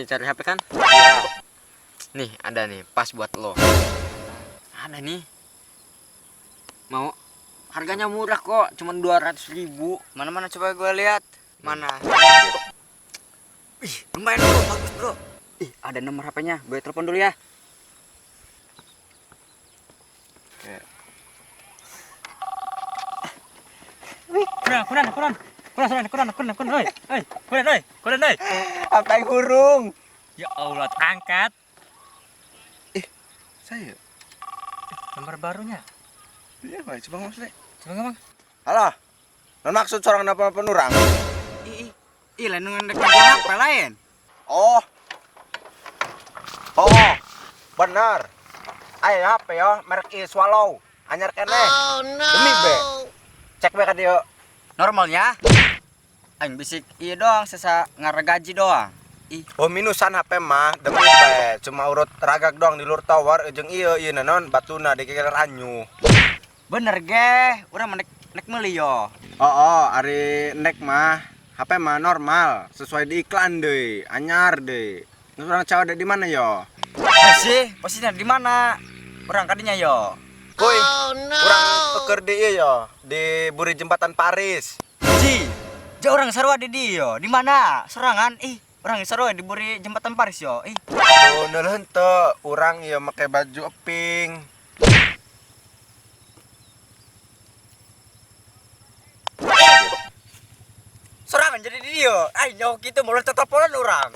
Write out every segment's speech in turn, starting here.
Lagi cari HP kan? Iya. Nih, ada nih, pas buat lo. Ada nih. Mau? Harganya murah kok, cuman 200.000. Mana-mana coba gue lihat. Mana? Ih, lumayan bro, bagus bro. Ih, ada nomor HP-nya. Gue telepon dulu ya. Kurang, kurang, kurang. Kurang, kurang, kurang, kurang, oi. Oi, kurang, oi, kurang, oi. Apa yang hurung? Ya Allah, angkat. Saya. Nomor barunya. Iya, Pak. Coba ngomong sih. Coba ngomong. Halo. Non maksud seorang apa penurang? Ih, ih, lain ngendek HP lain. Oh. Oh. Benar. Ayo HP yo, merek I Swallow. Anyar keneh. Oh, no. Demi be. Cek be ka dieu. Normalnya aing bisik iya doang, sesa ngaregaji doang. Ih, Oh minusan HP mah demi be. Cuma urut ragak doang di lur tower jeung ieu ieu naon batuna dikekeler anyu. Bener ge, urang mah nek meuli yo. Oh, ari nek mah HP mah normal, sesuai di iklan deh, anyar deh. Terus orang cawa di mana yo? Sih, posisinya di mana? Urang kadinya yo. Kuy, urang tuker di ieu yo, di buri jembatan Paris. Ji, ja urang sarua di dieu. Di mana? Sorangan ih, urang sarua di buri jembatan Paris yo. Ih, Tuh, neul henteu, urang ieu make baju eping. Sorangan jadi di dieu. Ai nyaho kitu mau teleponan urang.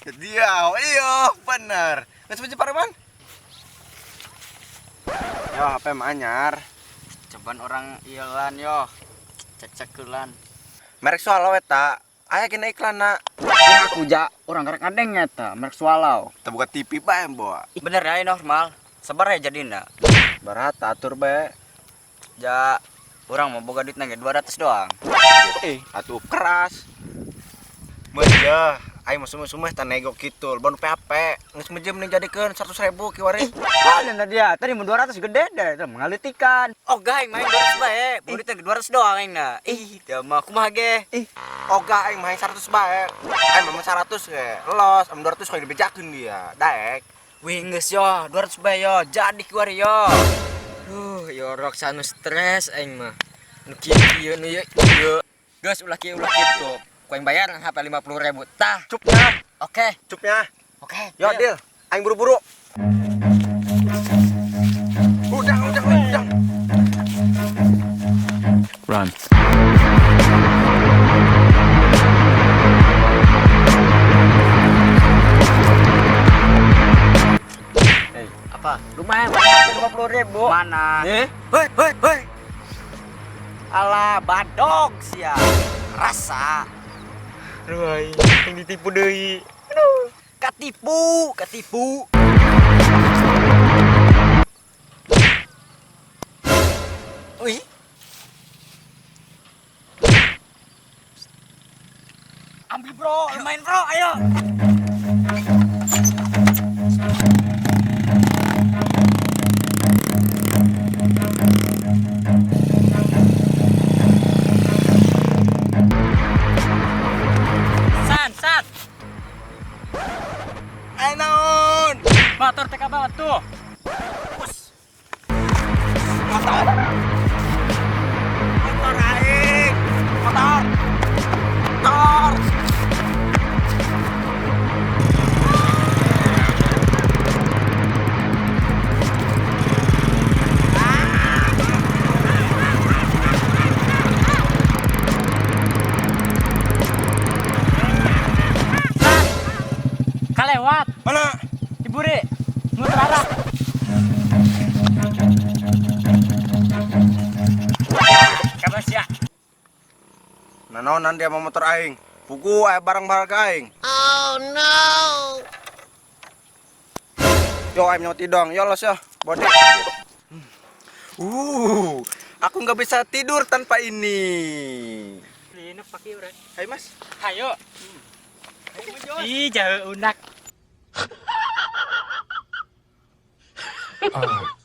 Dia, iya, bener. Geus baju pareman? Yo, HP mah anyar. Cobaan orang ieu yo. Cek-cek keulan. Merek Swallow eta. Aya kena iklan na. Ya aku ja, urang karek ngadeng eta, merek Swallow. Teu buka TV bae bawa. Bener ya normal. Sabar ya jadina. Berat atur bae. Ja, urang mau boga duit nage 200 doang. Atuh keras. Mejah, aing mah sumeh-sumeh tah nego kitu, bon PHP. Geus mejem nih jadikeun 100.000 kiwari. Mana dia? Tadi mau 200 gede deh, itu mengalitikan. Oh, aing main 200 bae. Boga duit 200 doang aing na. Ih, dia mah kumaha ge? Ih, ogah aing mah 100 bae. Aing mah 100 ge. Los, am 200 kok dibejakeun dia. Daek. Wih, geus yo, 200 bae yo, jadi kiwari yo. Duh, yorok sanu stres aing mah. Nu kieu nu ieu ieu. Geus ulah kieu ulah kitu. Ku aing bayar HP 50.000. Tah. Cupnya. Oke. Cupnya. Oke. Yo, deal. Aing buru-buru. Udang, udang, udang. Run. Hey, apa? Lumayan 50.000. Mana? Eh? Hei, hei, hei. Alah, badog sia. Rasa. Aduh, yang ditipu deui. Aduh, katipu, katipu. Wih. Ambil bro, main bro, ayo. San, san. Ayo naon? Motor TK banget tuh. Motor. Motor aing. Motor. Motor. Kalewat. Mana? Ciburi. Muter arah. Kabar sia. Nanonan dia mau motor aing. Pugu aya barang berharga aing. Oh no. Yo aing nyoti dong. Yo los yo. Bode. Aku nggak bisa tidur tanpa ini. Ini pakai urang. Hai Mas. Hayo. Ih, jauh unak. Oh.